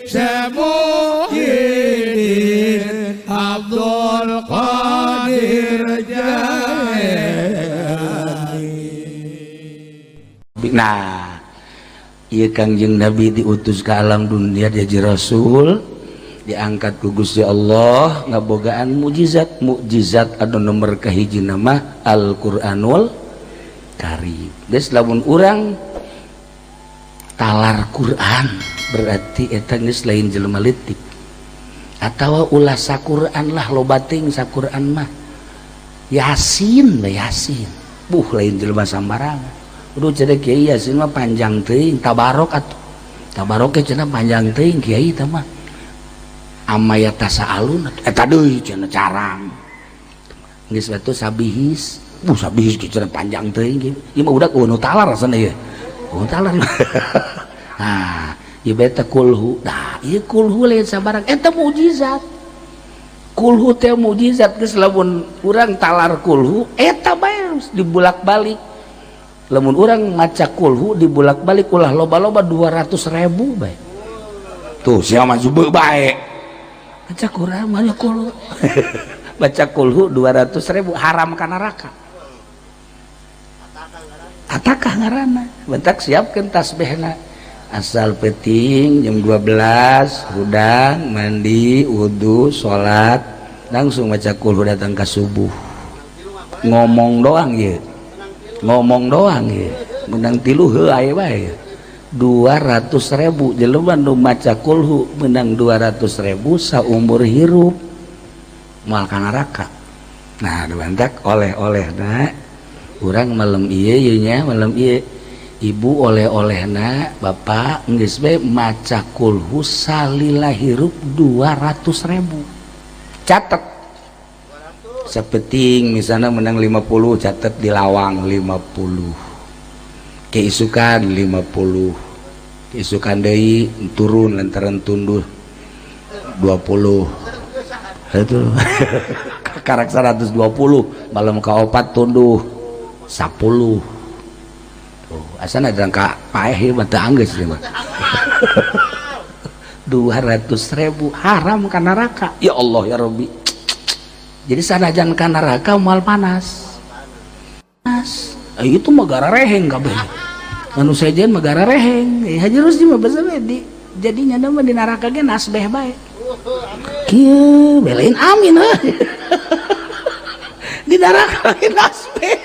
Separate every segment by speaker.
Speaker 1: Muhyiddin Abdul Qadir Jailani.
Speaker 2: Nah, ieu Kangjeng Nabi diutus ke alam dunia jadi rasul, diangkat ku Gusti Allah ngabogaan mukjizat. Mukjizat anu nomor kahiji nama Al-Qur'anul Karim. Geus lamun urang talar Quran berarti eta geus lain jelema leutik atawa ulah saquran lah, loba teuing saquran mah. Yasin lah, Yasin buh lain jelema sambarangan. Udah cenah kiai Yasin mah panjang teuing, tabarok atuh, tabarok ge cenah panjang teuing kiai tah mah. Amma yatasaalun eta deui cenah carang. Geus batu sabihis, buh sabihis ge cenah panjang teuing. Ieu mah udah nu talar rasana ieu. Nu talar. Nah, ieu beta kulhu. Nah, ieu kulhu lain sabarang, eta mukjizat. Kulhu teh mukjizat. Geus lamun urang talar kulhu eta bae dibulak-balik. Lamun urang maca kulhu dibulak-balik ulah loba-loba 200.000 bae. Tuh sia mah zube bae. Baca Quran mana kulhu. Baca kulhu 200.000 haram ka neraka. Atakah ngaranna? Bentak siapkeun tasbihna. Asal peting jam 12 hudang mandi wudu salat langsung baca kulhu datang ke subuh. Ngomong doang ieu. Ngomong doang ya, menang tilu heuh aya bae 200.000. Jelema nu maca kulhu menang 200.000 saumur hirup moal ka neraka. Nah, dibantak oleh-olehna urang malam ieu ieu nya, malam ieu ibu oleh-olehna bapak geus bae maca kulhu salila hirup 200.000. Catet sepeting misalnya menang 50, catat di lawang 50, keisukan 50, keisukan deui turun lantaran tunduh 20 itu karak 120, malam kaopat tunduh 10. Tuh asana ada ka paeh mah teu anggeus ieu mah. 200.000 haram ka neraka. Ya Allah ya Rabbi. Jadi sanajan ka neraka moal panas. Panas. Itu mah gara reheng kabeh. Anu sejen mah gara reheng. Haji Rusdi mah basa di jadinya mah di neraka ge nasbeh bae. Kieu belain amin heuh. Di neraka ge nasbeh.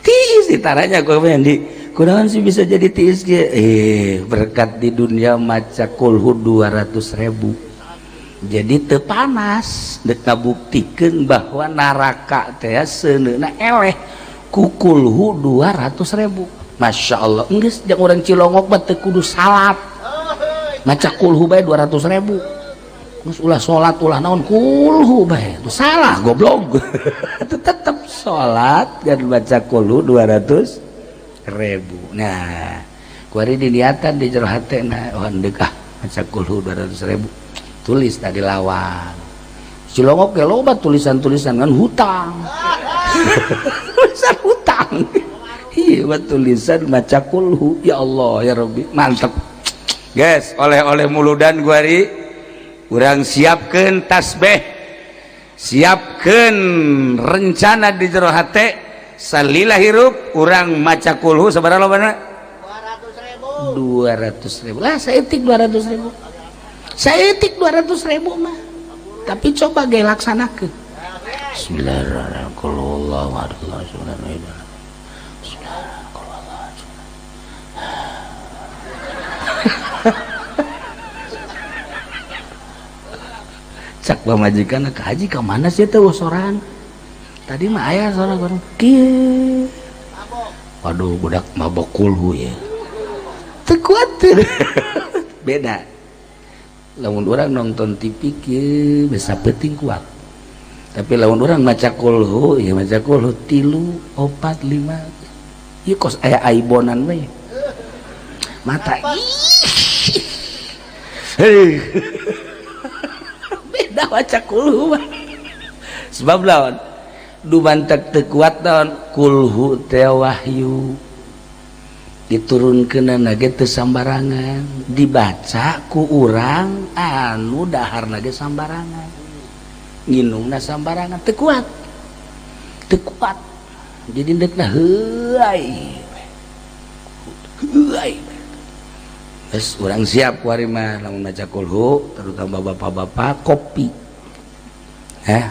Speaker 2: Tiis ditaranya ku di kunaon sih bisa jadi tiis ge? Berkat di dunia maca kulhu 200.000. Jadi teu panas, dek ngabuktikeun bahwa neraka teh seuneuna eleh ku kulhu 200.000. Masya Allah, geus jeung urang Cilongok mah teu kudu salat, maca kulhu bae 200.000. Geus ulah salat ulah naon, kulhu bae. Itu salah goblok. Itu tetep salat dan baca kulhu 200.000. Nah, kuari diniatan di jero hatena, oh deuk ah maca kulhu 200.000. Tulis tadi lawan Cilongok ge loba tulisan-tulisan kan hutang. Tulisan hutang. Iya, tulisan maca kulhu. Ya Allah ya Rabbi, mantep. Guys, oleh-oleh muludan guari urang siapkeun tasbih, siapkeun rencana di jero hate salila hirup urang maca kulhu sabaraha lobana? 200.000. Lah saeutik 200.000. Saeutik 200.000 mah. Tapi coba ge laksanakeun. Bismillahirrahmanirrahim. Bismillahirrahmanirrahim. Cak pamajikan ke haji ke mana sih teh soran? Tadi mah aya soran orang kieu. Waduh, budak mabok kulhu ya. Teu kuat. Beda. Lamun orang nonton TV kieu bisa penting kuat. Tapi lamun orang maca kulhu, ya maca kulhu 3 4 5. Ieu kos aya aibonan we. Mata. Hei. Beda maca kulhu mah. Sebab lawan dumantek teu kuat naon kulhu teh wahyu. Diturunkeunana ge teu sambarangan, dibaca ku urang anu daharna ge sambarangan, nginumna sambarangan, teu kuat. Teu kuat. Jadi deukna heuay. Heuay. Geus urang siap kuari mah lamun maca kulhu, terutama bapak-bapak kopi.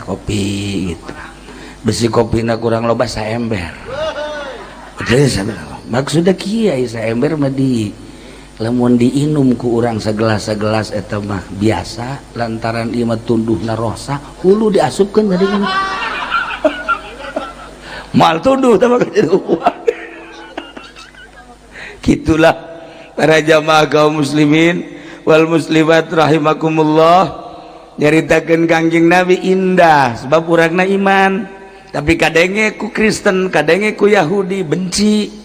Speaker 2: Kopi gitu. Besi kopina kurang loba saember. Maksudnya kiai saember mah di lamun diinum ku urang segelas-segelas eta mah biasa, lantaran ieu mah tunduhna rosa hulu diasupkeun tadi kan. Mal tunduh tah mah. Gitulah para jamaah kaum muslimin wal muslimat rahimakumullah, nyaritakeun Kangjeng Nabi indah sebab urangna iman, tapi kadenge ku Kristen, kadenge ku Yahudi benci.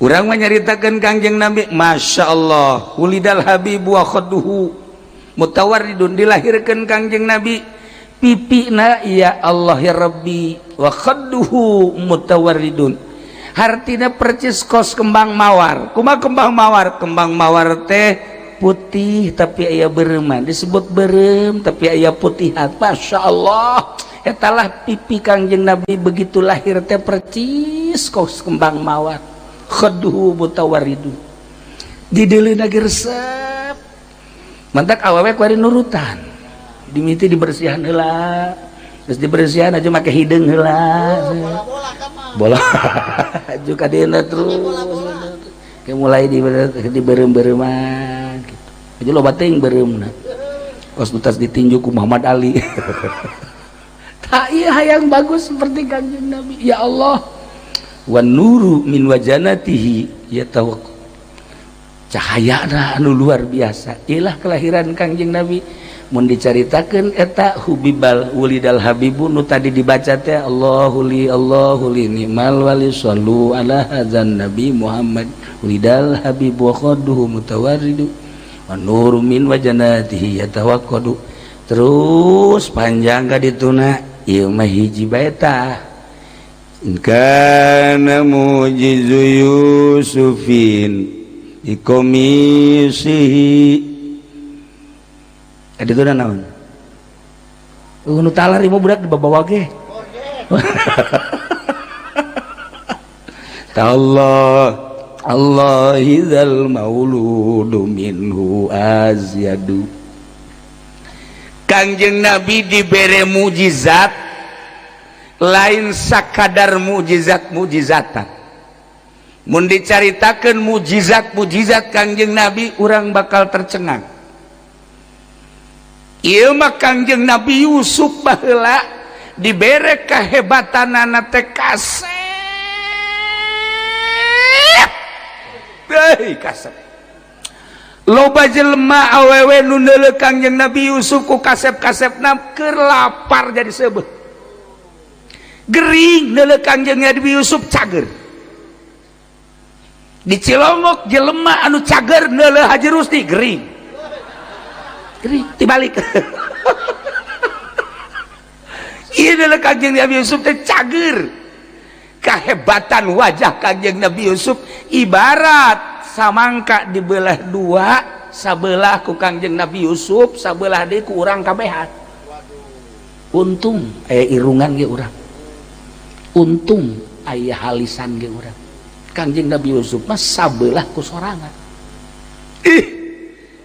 Speaker 2: Urang mah nyaritakeun Kangjeng Nabi, Masya Allah, wulidal habibu wa khadduhu mutawarridun, dilahirkeun Kangjeng Nabi pipina ya Allah ya Rabbi, wa khadduhu mutawarridun, hartina percis kos kembang mawar. Kumaha kembang mawar? Kembang mawar teh putih tapi aya bereuman, disebut berem tapi aya putihan. Masya Allah, etalah pipi Kangjeng Nabi begitu lahir teh percis kos kembang mawar. Khadduhu mutawarridun, dideuleuna ge resep. Mantak awewe kuari nurutan, dimiti dibersihan heula, terus dibersihan aja make hideung heula, bola juga dieuna terus kayak mulai di berem-bereman gitu aja, loba teuing beureumna kos utas ditinju ku Muhammad Ali. Tak iya hayang bagus seperti Kangjeng Nabi. Ya Allah, wan nuru min wajanatihi yatawak, cahayana anu luar biasa. Ilah kelahiran Kangjeng Nabi mun dicaritakeun eta hubibal wulidal habibu nu tadi dibaca teh, Allahu li Allahu li ni'mal wali sallu ala hadzan nabi Muhammad, wulidal habibu wa khadduhu mutawarridu wa nuru min wajanatihi yatawaqqadu. Terus panjang ka dituna ieu mah hiji bae tah. In kana mujizu Yusufin ikomisihi. Tadi itu naon? Nu talar ieu budak dibawa ge. Allah Allah idzal mauludu minhu azyadu. Kangjeng Nabi dibere mujizat lain sakadar mujizat mujizatan. Mun dicaritakeun mujizat mujizat Kangjeng Nabi, urang bakal tercengang. Ieu mah Kangjeng Nabi Yusuf baheula dibere kehebatanana teh kasep. Heuy kasep. Loba jelema awewe nu neuleuh Kangjeng Nabi Yusuf ku kasep-kasepna keur lapar jadi seubeuh. Gering neuleuh Kangjeng Nabi Yusuf cager. Di Cilongok jelema anu cager neuleuh Haji Rusdi gering. Gering dibalik. Ieu neuleuh Kangjeng Nabi Yusuf teh cager. Kehebatan wajah Kangjeng Nabi Yusuf ibarat samangka dibelah dua, sabelah ku Kangjeng Nabi Yusuf, sabelah deui ku urang kabehan. Untung aya irungan ge urang, untung aya halisan ge urang. Kangjeng Nabi Yusuf mah sabelah ku sorangan. Ih,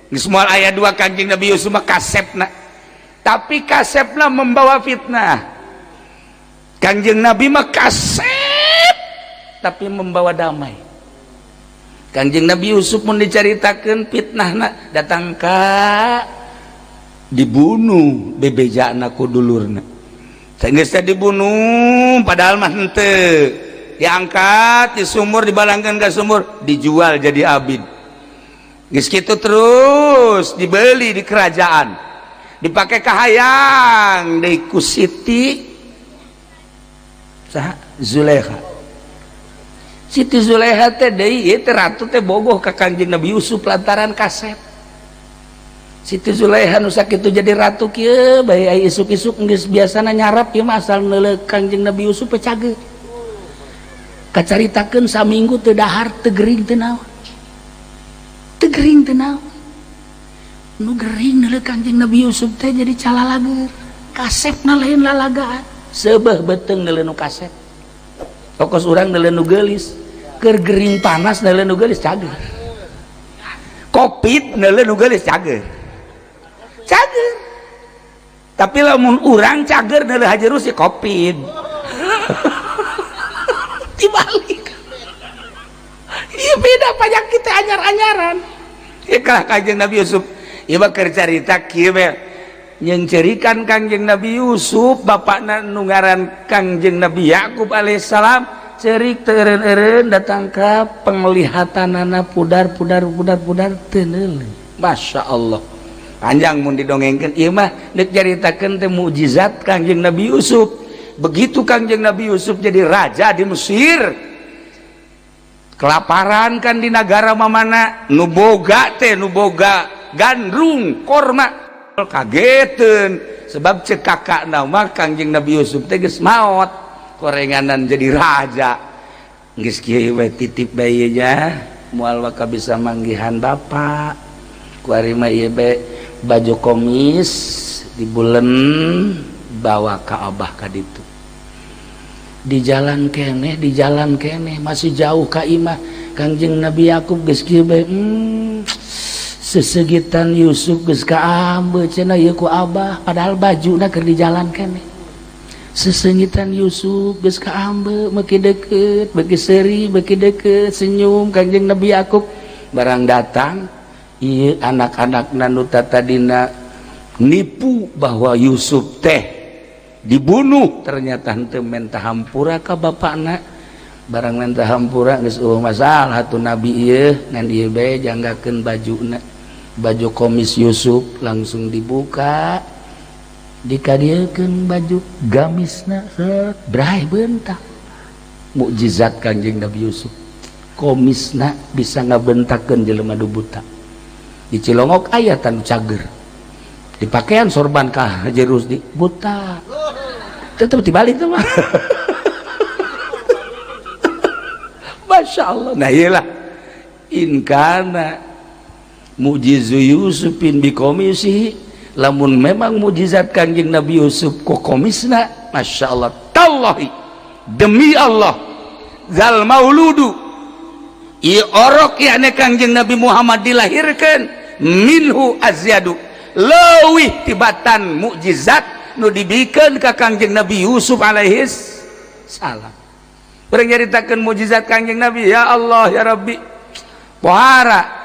Speaker 2: geus moal aya dua Kangjeng Nabi Yusuf mah kasepna, tapi kasepna membawa fitnah. Kangjeng Nabi mah kasep tapi membawa damai. Kangjeng Nabi Yusuf mun dicaritakeun fitnahna datang ka dibunuh bebejana ku dulurna. Geus teh dibunuh padahal mah henteu, diangkat di sumur, dibalangkeun ka sumur, dijual jadi abid. Geus kitu terus dibeli di kerajaan, dipakai kahayang deui ku Siti saha Zulaikha. Siti Zulaikha teh deui ieu teh ratu teh bogoh ka Kangjeng Nabi Yusuf lantaran kasep. Siti Zulaikha nu sakitu jadi ratu kieu bae aya isuk-isuk geus biasana nyarap ieu mah asal neuleuh Kangjeng Nabi Yusuf teh cager. Kacaritakeun saminggu teu dahar, teu gering, teu naon. Teu gering, teu naon. Nu gering neuleuh Kangjeng Nabi Yusuf teh jadi calalager. Kasepna lain lalagaan. Seubeuh beuteung neuleuh nu kasep. Pokos urang neuleuh nu geulis. Keur gering panas neuleuh nu geulis cager. Covid neuleuh nu geulis cager. Cager. Tapi lamun urang cager neuleuh Haji Rusdi Covid. Dibalik. Iya beda pajak kita anyar-anyaran. Ya kalah Kangjeng Nabi Yusuf. Ieu mah keur carita kieu we. Nyengcerikan Kangjeng Nabi Yusuf bapakna nu ngaran Kangjeng Nabi Yakub alaihissalam cerik teu eureun-eureun datang ka penglihatanana pudar pudar pudar pudar teu neuleuh. Masya Allah. Panjang mun didongengkeun ieu mah deuk caritakeun teh mukjizat Kangjeng Nabi Yusuf. Begitu Kangjeng Nabi Yusuf jadi raja di Mesir, kelaparan kan di negara mamana, nu boga teh nu boga gandrung korma kageteun sebab cek kakak nama Kangjeng Nabi Yusuf teh geus maot korenganan jadi raja. Geus kieu we titip bae nya moal waka bisa manggihan bapak. Kuari mah ieu bae baju komis dibulen bawa ka abah ka ditu. Di jalan keneh, di jalan keneh masih jauh ka imah Kangjeng Nabi Yakub geus kieu bae, sesegitan Yusuf geus kaambe cenah ieu ku abah, padahal bajuna keur di jalan keneh. Sesengitan Yusuf geus kaambe beuki deukeut, beuki seuri, beuki deukeut, senyum Kangjeng Nabi Yakub. Barang datang ieu anak-anak nu tadina nipu bahwa Yusuf teh dibunuh, ternyata henteu menta hampura ka bapakna. Barang menta hampura geus eueuh masalah tuh nabi ieu ngan ieu bae janggakeun bajuna. Baju komis Yusuf langsung dibuka, dikadiekeun baju gamisna, set bray bentak. Mukjizat Kangjeng Nabi Yusuf, komisna bisa ngabentakeun jelema nu buta. Di Cilongok aya tanu cager dipakaian sorban ka Haji Rusdi buta tetep dibalik tuh mah. Masya Allah. Nah iyalah in kana mujizu Yusufin bikomisi, lamun memang mujizat Kangjeng Nabi Yusuf ku komisna, Masya Allah, tallahi demi Allah zal mauludu i orok yakni Kangjeng Nabi Muhammad dilahirkan minhu azyadu leuwih tibatan mukjizat nu dibikeun ka Kangjeng Nabi Yusuf alaihis salam. Urang nyaritakeun mukjizat Kangjeng Nabi, ya Allah ya Rabbi, pohara